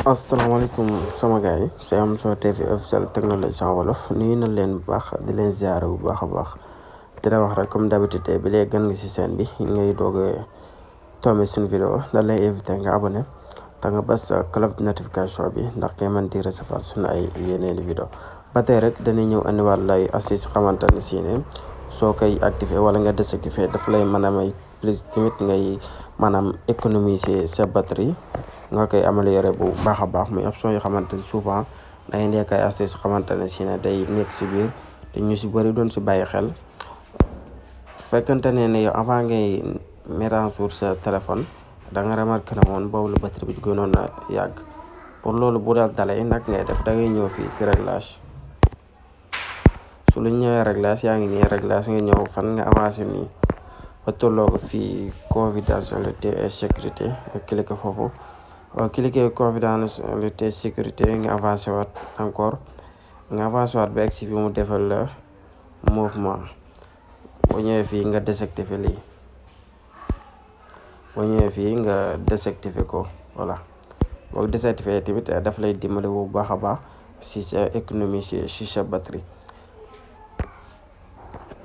asalaamaaleykum sama gars yi c'est Amzo TV officiel technologie en wolof nuyu na leen bu baax di leen ziare bu baax a baax di la wax rek comme d'habitude bi léegi gën nga si seen bi ngay doog a tombé suñu vidéo da lay invité nga abonné te nga bës cloche de notification bi ndax ngay mën di recevoir suñu ay yeneen vidéo ba tey rek dañuy ñëw andiwaat lay astuce xamante ne si ne soo koy activé wala nga désactivé daf lay mën a may plus tamit ngay maanaam économiser sa batterie nga koy améliorer bu baax a baax muy option yoo xamante ne souvent da ngay nekk ay astuce xamante ne si ne day nekk si biir te ñu si bëri doon si bàyyi xel fekkante ne yow avant ngay mettre à jour sa téléphone da nga remarqué ne woon boobu la batterie bi gënoon a yàgg pour loolu bu daal dalee nag ngay def da ngay ñëw fii si réglage su lu ñëwee réglage yaa ngi nii réglage nga ñëw fan nga avancé nii ba tolloo ko fii confidentialité et sécurité nga cliqué foofu cliquer confidentialité sécurité nga avancé waat encore nga avancé waat ba egg si fi mu defal la mouvement boo ñëwee fii nga désactiver lii boo ñëwee fii nga désactiver ko voilà boo désactiver tamit daf lay dimbali bu baax a baax si sa économie si sa batterie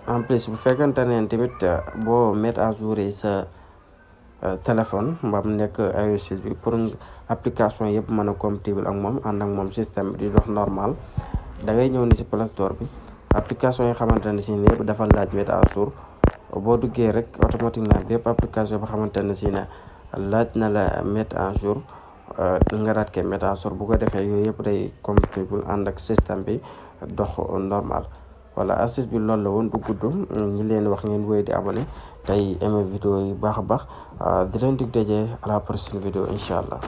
en plus bu fekkante ne tamit boo mettre à jour sa téléphone mbam nekk iOS bi pour application yëpp mën a compatible ak moom ànd ak moom système bi di dox normal da ngay ñëw ni si Play Store bi application yi xamante ne si ne yëpp dafa laaj mettre à jour boo duggee rek automatiquement bépp application ba xamante ne si ne laaj na la mettre à jour nga daat koy mettre à jour bu ko defee yooyu yëpp day compatible ànd ak système bi dox normal voilà astuce bi loolu la woon du gudd ñi leen wax ngeen wéy di abonné tey aimé vidéo yi baax a baax di leen dig daje à la prochaine vidéo incha allah